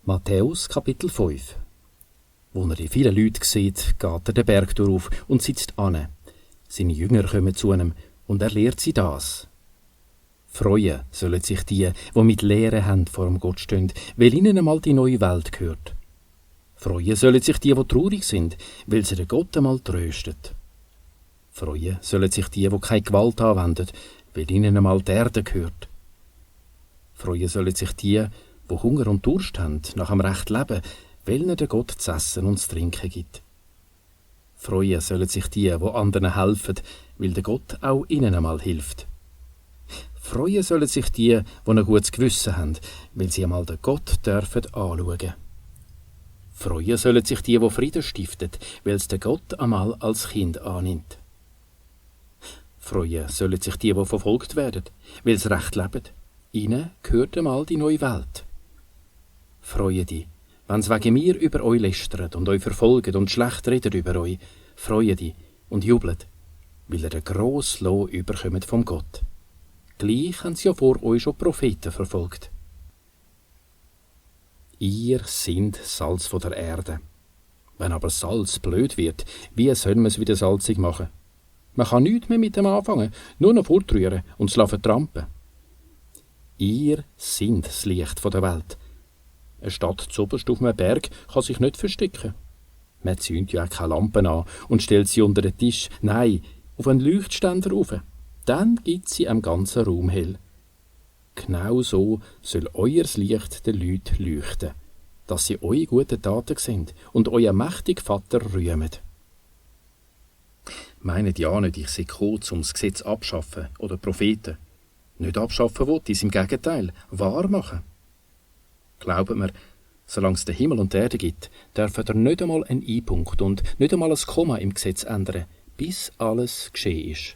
Matthäus Kapitel 5. Wo er die vielen Leute sieht, geht er den Berg auf und sitzt an. Seine Jünger kommen zu ihm und er lehrt sie das. Freuen sollen sich die mit leeren Händen vor dem Gott stehen, weil ihnen einmal die neue Welt gehört. Freuen sollen sich die traurig sind, weil sie den Gott einmal tröstet. Freuen sollen sich die keine Gewalt anwenden, weil ihnen einmal die Erde gehört. Freuen sollen sich die Hunger und Durst haben nach dem rechten Leben, weil ihnen der Gott zu essen und zu trinken gibt. Freuen sollen sich die anderen helfen, weil der Gott auch ihnen einmal hilft. Freuen sollen sich die ein gutes Gewissen haben, weil sie einmal den Gott dürfen anschauen. Freuen sollen sich die Frieden stiften, weil es der Gott einmal als Kind annimmt. Freuen sollen sich die verfolgt werden, weil sie recht leben. Ihnen gehört einmal die neue Welt. Freue dich, wenn sie wegen mir über euch lästern und euch verfolgen und schlecht reden über euch. Freue dich und jubelt, weil ihr den grossen Lohn überkommt vom Gott. Gleich haben sie ja vor euch schon Propheten verfolgt. Ihr seid Salz von der Erde. Wenn aber Salz blöd wird, wie soll man es wieder salzig machen? Man kann nichts mehr mit dem anfangen, nur noch fortrühren und es vertrampen. Ihr seid das Licht der Welt. Eine Stadt zuoberst auf einem Berg kann sich nicht verstecken. Man zündet ja auch keine Lampen an und stellt sie unter den Tisch, nein, auf einen Leuchtständer rauf. Dann gibt sie am ganzen Raum hell. Genau so soll euer Licht den Leuten leuchten, dass sie eure guten Taten sind und euer mächtiger Vater rühmen. Meint ja nicht, ich sei gekommen, um das Gesetz abschaffen oder Propheten. Nicht abschaffen will, ist im Gegenteil, wahr machen. Glaubt mir, solange es den Himmel und die Erde gibt, dürfen ihr nicht einmal einen I-Punkt und nicht einmal ein Komma im Gesetz ändern, bis alles geschehen ist.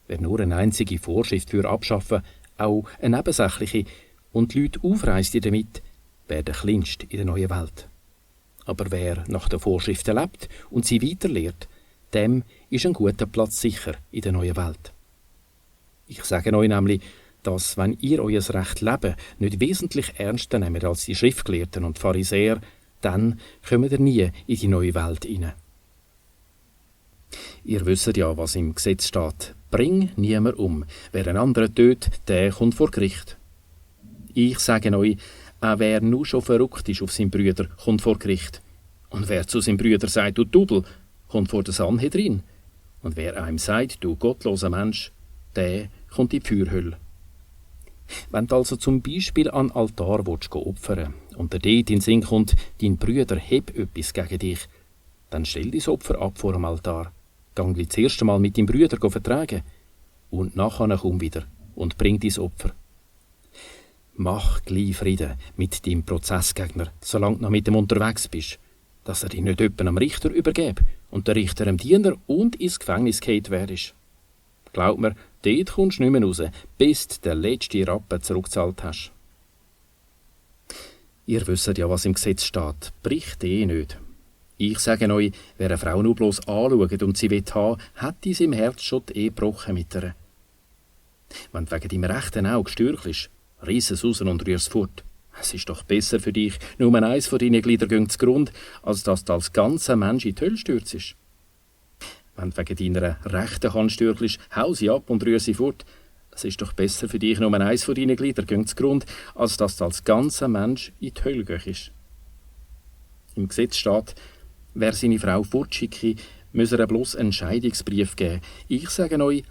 Wer nur eine einzige Vorschrift für abschaffen, auch eine nebensächliche, und die Leute aufreisst damit, wäre der Kleinste in der neuen Welt. Aber wer nach den Vorschriften lebt und sie weiterlehrt, dem ist ein guter Platz sicher in der neuen Welt. Ich sage euch nämlich, dass, wenn ihr euer recht Leben nicht wesentlich ernster nehmt als die Schriftgelehrten und Pharisäer, dann kommt ihr nie in die neue Welt hinein. Ihr wisst ja, was im Gesetz steht. Bring niemand um. Wer einen anderen tötet, der kommt vor Gericht. Ich sage euch, auch wer nur schon verrückt ist auf seinen Brüder, kommt vor Gericht. Und wer zu seinem Brüder sagt, du Double, kommt vor den Sanhedrin. Und wer einem sagt, du gottloser Mensch, der kommt in die Feuerhölle. Wenn du also zum Beispiel an den Altar opfern und dir dort in den Sinn kommt, dein Brüder hebt etwas gegen dich, dann stell dein Opfer ab vor dem Altar. Gang wie das erste Mal mit deinem Brüder vertragen und nachher komm wieder und bring dein Opfer. Mach gleich Frieden mit deinem Prozessgegner, solange du noch mit ihm unterwegs bist, dass er dich nicht jemandem am Richter übergebe und der Richter dem Diener und ins Gefängnis gehet werdest. Glaub mir, dort kommst du nicht mehr raus, bis du den letzten Rappen zurückgezahlt hast. Ihr wisst ja, was im Gesetz steht. Bricht nicht. Ich sage euch, wer eine Frau nur bloß anschaut und sie will haben, hat in seinem Herz schon die Ehe gebrochen mit ihr. Wenn du wegen deinem rechten Auge stürchelst, riss es raus und rühr es fort. Es ist doch besser für dich, nur eins von deinen Gliedern zu Grund, als dass du als ganzer Mensch in die Hölle stürzest. Wenn du wegen deiner rechten Hand stürchelst, hau sie ab und rühr sie fort. Es ist doch besser für dich, nur eins von deinen Gliedern zu Grund, als dass du als ganzer Mensch in die Hölle gehst. Im Gesetz steht, wer seine Frau fortschicke, müsse er bloß einen Scheidungsbrief geben. Ich sage euch,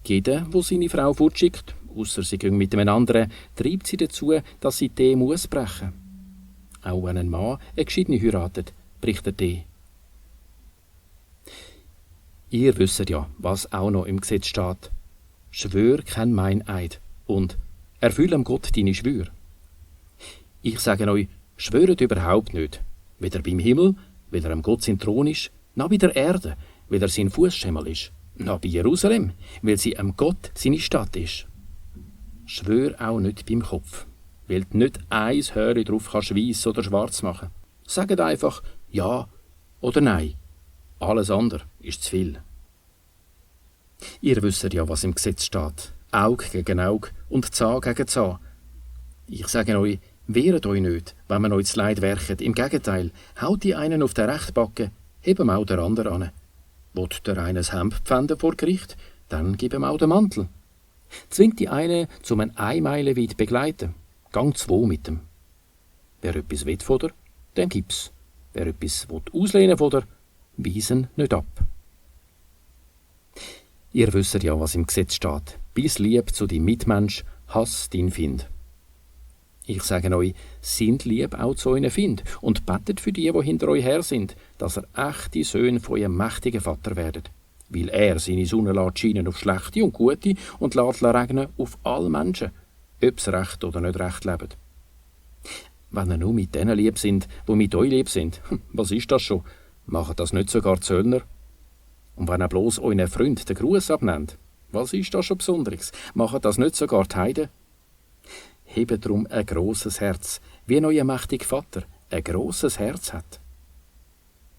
jeder, der seine Frau fortschickt, ausser sie gehen mit einem anderen, treibt sie dazu, dass sie die Ehe muss brechen. Auch wenn ein Mann eine Geschiedene heiratet, bricht er die Ehe. Ihr wisst ja, was auch noch im Gesetz steht. Schwör kein Meineid und erfülle dem Gott deine Schwür. Ich sage euch, schwöret überhaupt nicht, weder beim Himmel, weil er am Gott sein Thron ist, noch bei der Erde, weil er sein Fußschemel ist, noch bei Jerusalem, weil sie am Gott seine Stadt ist. Schwör auch nicht beim Kopf, weil du nicht ein Höri drauf kannst weiss oder schwarz machen. Sagt einfach ja oder nein. Alles andere ist zu viel. Ihr wisst ja, was im Gesetz steht. Auge gegen Auge und Zahn gegen Zahn. Ich sage euch, Wehret euch nicht, wenn man euch das Leid werket. Im Gegenteil, haut die einen auf den rechten Backen, hebem auch der andere an. Wollt der eine das Hemd pfänden vor Gericht, dann gib ihm auch den Mantel. Zwingt die eine zum eine Meile weit begleiten, gang 2 mit dem. Wer etwas will von dir, dem gib's. Wer etwas auslehnen von dir, weisen nicht ab. Ihr wisst ja, was im Gesetz steht. Bis lieb zu deinem Mitmensch, hass dein Find. Ich sage euch, sind lieb auch zu euren Find und betet für die hinter euch her sind, dass ihr echte Söhne von eurem mächtigen Vater werdet. Weil er seine Sonne lässt scheinen auf Schlechte und Gute und lässt regnen auf alle Menschen, ob's recht oder nicht recht leben. Wenn ihr nur mit denen lieb sind, die mit euch lieb sind, was ist das schon? Machen das nicht sogar die Zöllner? Und wenn ihr bloß euren Freund den Gruß abnehmt, was ist das schon Besonderes? Machen das nicht sogar die Heiden? Hebt drum ein grosses Herz, wie euer mächtiger Vater ein grosses Herz hat.